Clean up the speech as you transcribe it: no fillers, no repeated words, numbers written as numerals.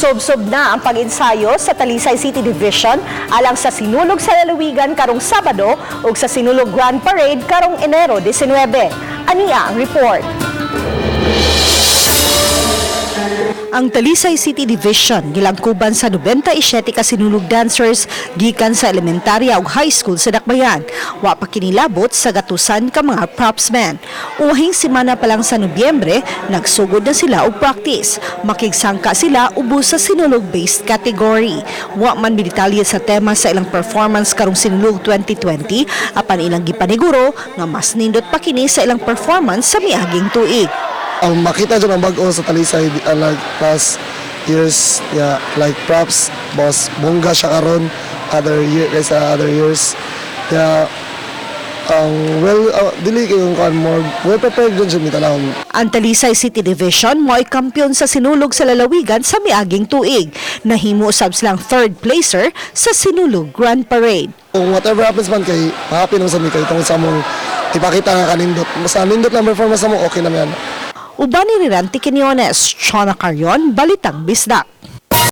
Subsob na ang pag-ensayo sa Talisay City Division alang sa Sinulog sa Lalawigan karong Sabado ug sa Sinulog Grand Parade karong Enero 19. Ania ang report. Ang Talisay City Division gilangkuban sa 97 ka sinulog dancers gikan sa elementarya ug high school sa Dakbayan. Wa pa kinilabot sa gatusan ka mga propsmen. Uhing semana pa lang sa Nobyembre, nagsugod na sila og practice. Makigsangka sila ubos sa sinulog-based category. Wa man midetalye sa tema sa ilang performance karong Sinulog 2020 apan ilang gipaniguro nga mas nindot pa kini sa ilang performance sa miaging tuig. Ang makita dyan ang bag-o sa Talisay like past years, yeah, like props boss bongga siya karon other year kaysa other years. Yeah, ang well dili kay yung kuan, more well prepared dyan siya mitanawon. Ang Talisay City Division mo'y kampiyon sa Sinulog sa Lalawigan sa miaging tuig. Nahimo sab silang third placer sa Sinulog Grand Parade. Kung whatever happens man, kay happy naman sa mi kay tungod sa among ipakita nga kanindot, basta nindot lang performance mo, okay naman yan. Uban ni Riranti Quinones, Chona Carion, Balitang Bisdak.